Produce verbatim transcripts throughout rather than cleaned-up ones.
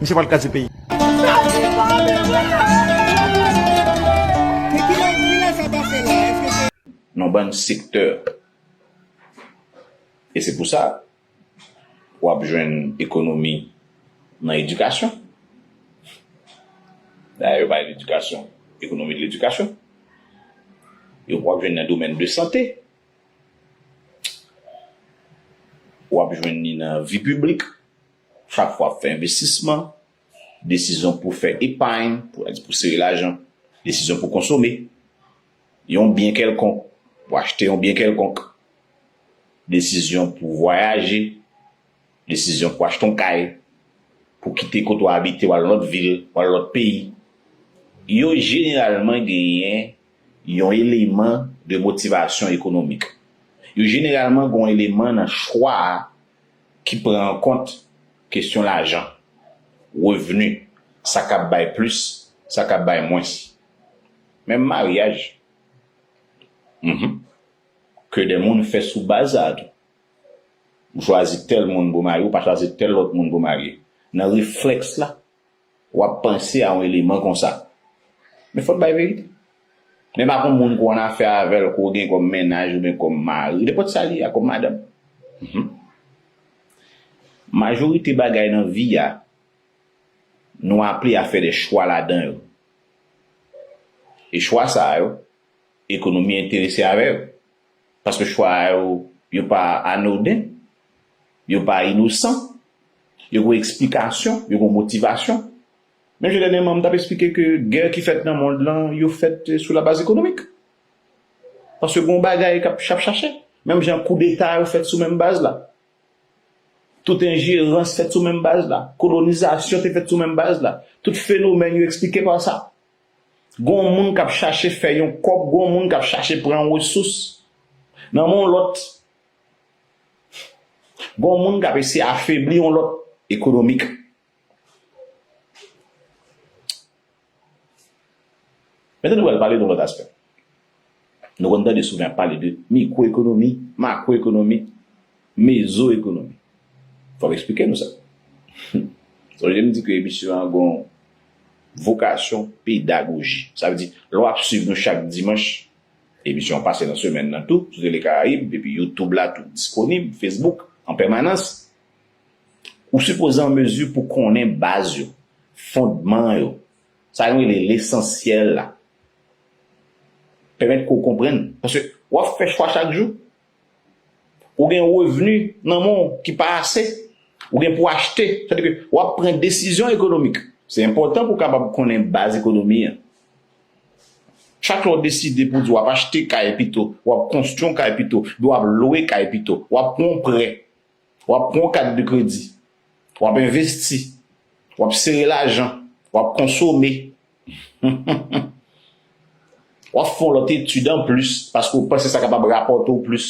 Se pa l ka di peyi. Nan bann sektè. E se pou sa, w ap jwenn ekonomi nan edikasyon. Dayè, yo pale de edikasyon, ekonomi de ledikasyon. Yo w ap jwenn nan domèn de sante. W ap jwenn li nan vi piblik. Chak fwa w ap fè envestisman, desizyon pou fè epay, pou, pou sere lajan, desizyon pou konsome yon byen kèlkonk, pou achte yon byen kèlkonk, desizyon pou vwayaje, desizyon pou achte yon kay, pou kite kote w abite, w al lòt vil, w al lòt peyi, yo jeneralman genyen yon eleman de motivasyon ekonomik. Yo jeneralman gen yon eleman nan chwa a ki pran an kont kesyon lajan, revni, sa k ap bay plis, sa k ap bay mwens. Menm maryaj, mhm, ke de moun fè sou baz sa a tou. Ou chwazi tèl moun pou marye, ou pa chwazi tèl lòt moun pou marye. Nan reflèks la, w ap panse a yon eleman konsa. Men fò n bay verite. Men pa konn moun ke w annafè avè l, ke w gen kòm mennaj oubyen kòm mari, nenpòt sa li ye a, kòm madanm. Mhm. Majorite bagay nan vi a, nou aple a fè de chwa ladan yo. E chwa sa yo, ekonomi enterese avè yo. Paske chwa yo, yo pa anoden, yo pa inosan, yo gen eksplikasyon, yo gen motivasyon. Menm jan dènyèman, m t ap eksplike ke gè ki fèt nan mond lan, yo fèt sou labaz ekonomik. Paske gen yon bagay k ap, k ap chache. Menm jan koudeta yo fèt sou menm baz la. Tout enjerans fèt sou menm baz la. Kolonizasyon te fèt sou menm baz la. Tout fenomèn yo eksplike pa sa. Gon moun k ap chache fè yon kòb, gon moun k ap chache pran yon resous nan men yon lòt. Gon moun k ap eseye afebli yon lòt ekonomik. Mentnan nou pral pale de yon lòt aspè. Nou konn tande souvan ap pale de mikwoekonomi, makwoekonomi, mezoekonomi. Fò m eksplike nou sa. Sonje m di ke emisyon an gon vokasyon pedagoji. Sa vle di, lè w ap swiv nou chak dimanch, emisyon an pase nan semèn nan tou, sou Tele Karayib, epi YouTube la tou disponib, Facebook, an pèmanans. Ou sipoze an mezi pou konnen baz yo, fondman yo, sa nou rele lesansyèl la. Pèmèt ke w konprann. Paske w ap fè chwa chak jou. Ou gen revni nan men w ki pa ase. Ou gen pou achte. Sa vle di ke w ap pran desizyon ekonomik. Se enpòtan pou w kapab konnen baz ekonomi an. Chak lè w deside pou w di w ap achte kay pito, w ap konstwi yon kay pito, w ap lwe kay pito, w ap pran yon prè, w ap pran yon kat de kredi, w ap envesti, w ap sere lajan, w ap konsome, w ap fè yon lòt etid anplis paske w panse sa kapab rapòte w plis.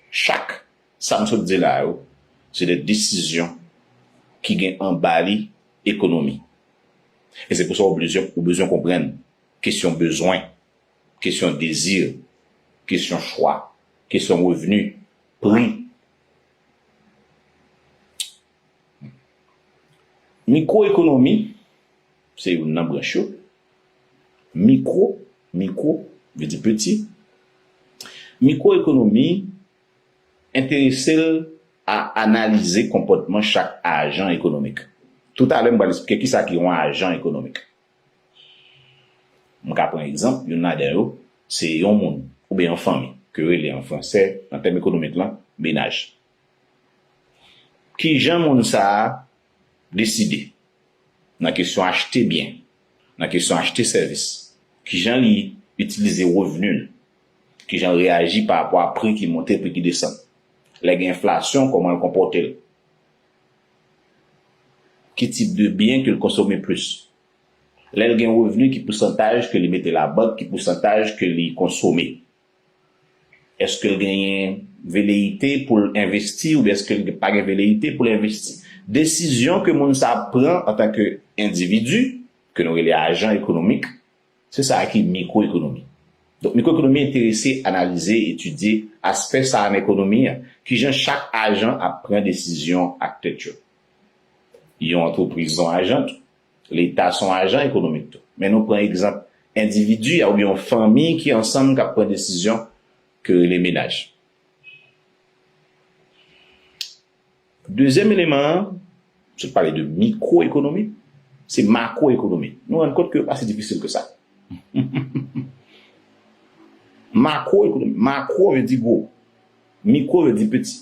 Chak sa m sot di la yo, se de desizyon ki gen anba li ekonomi. E se pou sa w bezwen, ou bezwen konprann kesyon bezwen, kesyon dezi, kesyon chwa, kesyon revni, pri. Mikwoekonomi, se youn nan branch yo. Mikwo, mikwo, vle di piti. Mikwoekonomi enterese l a analize konpòtman chak ajan ekonomik. Toutalè, m pral eksplike kisa ki yon ajan ekonomik. M ka pran egzanp, youn ladan yo, se yon moun, oubyen yon fanmi, ke yo rele an fransè, nan tèm ekonomik lan, menaj. Kijan moun sa a deside nan kesyon achte byen, nan kesyon achte sèvis? Kijan li itilize revni l? Kijan l reyaji pa rapò a pri ki monte, pri ki desann? Lè gen enflasyon, kòman l konpòte l? Ki tip de byen ke l konsome plis? Lè l gen revni, ki pousantaj ke li mete labank, ki pousantaj ke li konsome? Èske l genyen veleyite pou l envesti oubyen èske l pa gen veleyite pou l envesti? Desizyon ke moun sa ap pran antanke endividi, ke nou rele ajan ekonomik, se sa ki mikwoekonomi. Donk, mikwoekonomi enterese analize, etidye aspè sa a nan ekonomi an, kijan chak ajan ap pran desizyon ak tèt yo. Yon antrepriz se yon ajan tou. Leta se yon ajan ekonomik tou. Men nou pran egzanp endividi a oubyen yon fanmi ki ansanm k ap pran desizyon ke rele menaj. Dezyèm eleman an, se pale de mikwoekonomi, se makwoekonomi. Nou rann kont ke pa si difisil ke sa. Makwoekonomi, makwo vle di gwo, mikwo vle di piti.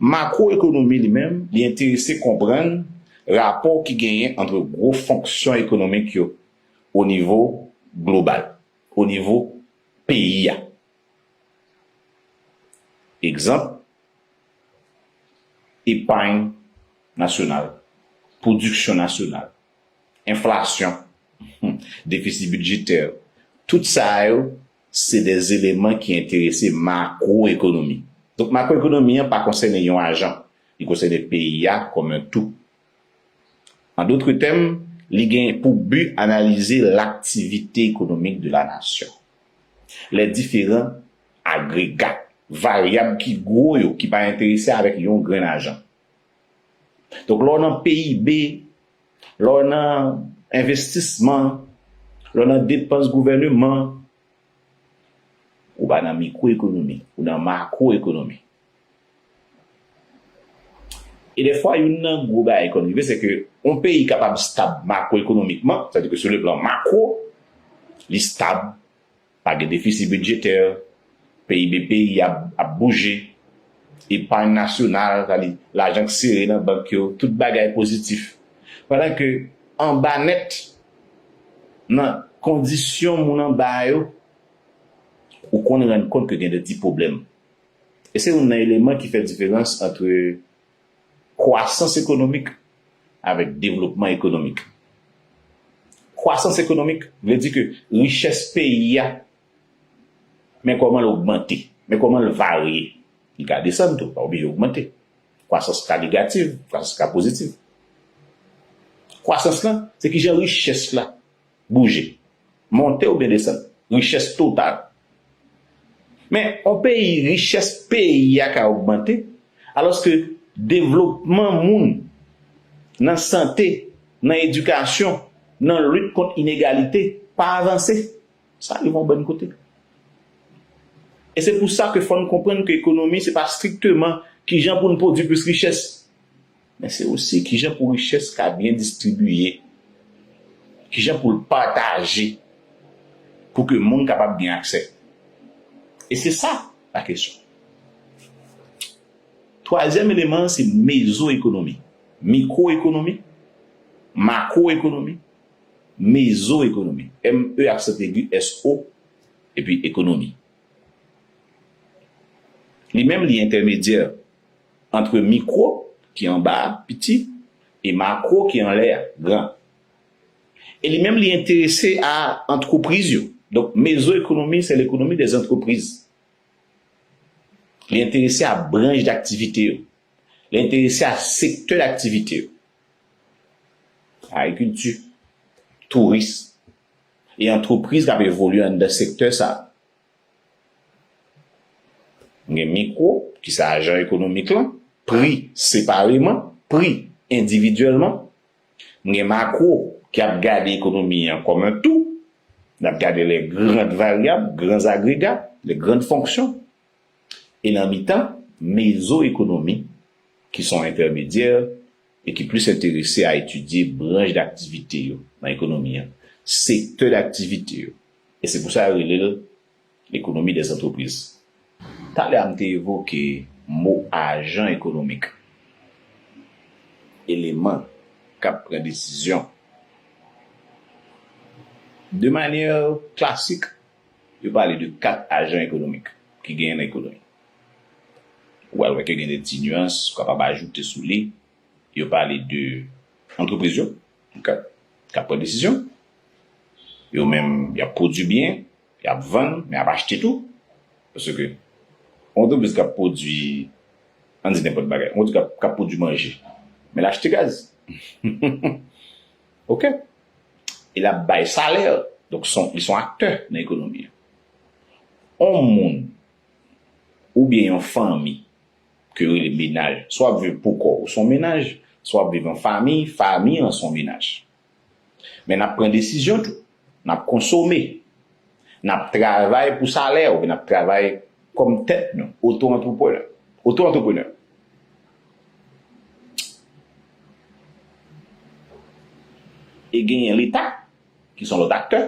Makwoekonomi li menm, li enterese konprann rapò ki genyen ant gwo fonksyon ekonomik yo o nivo global, o nivo peyi a. Egzanp, epay nasyonal, pwodiksyon nasyonal, enflasyon, defisi bidjetè, tout sa yo, se de eleman ki enterese makwoekonomi. Donk, makwoekonomi an pa konsène yon ajan, li konsène peyi a kòm yon tou. An dotre tèm, li gen pou bi analize l'activité économique de la nation. Les différents agrégats, varyab ki gwo yo, ki pa enterese avèk yon grenn ajan. Donk, lè w nan P I B, lè w nan envestisman, lè w nan depans gouvèneman, ou pa nan mikwoekonomi, ou nan makwoekonomi. E dèfwa, youn nan gwo bagay k konn rive, se ke yon peyi kapab stab makwoekonomikman, sètadi ke sou le plan makwo, li stab, pa gen defisi bidjetè, P I B peyi a ap, ap bouje, epay nasyonal, sètadi lajan k sere nan bank yo, tout bagay pozitif. Pandan ke anba nèt, nan kondisyon moun anba yo, ou konn rann kont ke gen de ti pwoblèm. E se youn nan eleman ki fè diferans ant kwasans ekonomik avèk devlopman ekonomik. Kwasans ekonomik vle di ke richès peyi a, men kòman l ogmante, men kòman l varye. Li ka desann tou, pa oblije ogmante. Kwasans ka negatif, kwasans ka pozitif. Kwasans lan, se kijan richès la bouje, monte oubyen desann, richès total. Men, yon peyi, richès peyi a ka ogmante, alòske devlopman moun nan sante, nan edikasyon, nan lit kont inegalite, pa avanse. Sa rive yon bann kote. E se pou sa ke fò n konprann ke ekonomi, se pa strikteman kijan pou n pwodui plis richès, men se osi kijan pou richès ka byen distribiye, kijan pou l pataje, pou ke moun kapab gen aksè. E se sa la kesyon. Twazyèm eleman an, se mezoekonomi, mikwoekonomi, makwoekonomi, mezoekonomi, M E aksan egi, S O, epi ekonomi. Li menm, li entèmedyè ant mikwo, ki anba a, piti, e makwo, ki anlè a, gran. E li menm, li enterese a antrepriz yo. Donk, mezoekonomi, se lekonomi dè antrepriz. Li enterese a branch daktivite yo. Li enterese a sektè daktivite yo. Agrikilti, touris, e antrepriz k ap evolye anndan sektè sa a. M gen mikwo, ki se ajan ekonomik lan, pri separeman, pri endividyèlman. M gen makwo, ki ap gade ekonomi an kòm yon tou. N ap gade les grandes variables, grands agrégats, les grandes fonctions. E nan mitan, mezoekonomi, ki se yon entèmedyè e ki plis enterese a etidye branch daktivite yo nan ekonomi an, sektè daktivite yo. E se pou sa yo rele l lekonomi dè antrepriz. Talè a, m te evoke mo ajan ekonomik, eleman k ap pran desizyon. De manyè klasik, yo pale de kat ajan ekonomik ki genyen nan ekonomi. Ou pral wè ke gen de ti nyans, ou kapab ajoute sou li. Yo pale de antrepriz yo, k ap, k ap pran desizyon. Yo menm, y ap pwodui byen, y ap vann, men y ap achte tou. Paske, yon antrepriz k ap pwodui, ann di nenpòt bagay, yon antrepriz k ap, k ap pwodui manje, men l achte gaz. Oke? E l ap bay salè. Donk, se yon, li se yon aktè nan ekonomi an. Yon moun, oubyen yon fanmi, ke yo rele menaj, swa w ap viv pou kò w, ou se yon menaj, Swa w ap viv an fanmi, fanmi an se yon menaj. Men n ap pran desizyon tou. N ap konsome. N ap travay pou salè, oubyen n ap travay kòm tèt nou, oto-antreprenè. Oto-antreprenè. E genyen Leta, ki se yon lòt aktè,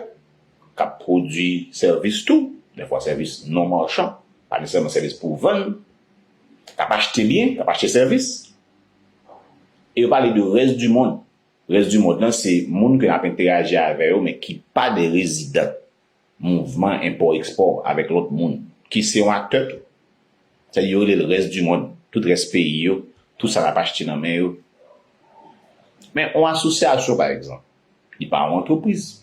k ap pwodui sèvis tou, dèfwa sèvis non machan, pa nesesèman sèvis pou vann, k ap achte byen, k ap achte sèvis. E yo pale de rès di mond. Rès di mond lan, se moun ke n ap enteraji avè yo, men ki pa de rezidan mouvman enpò-ekspò avèk lòt moun, ki se yon aktè tou. Sètadi yo rele l rès di mond, tout rès peyi yo, tout sa n ap achte nan men yo. Men yon asosyasyon, pa egzanp, li pa yon antrepriz.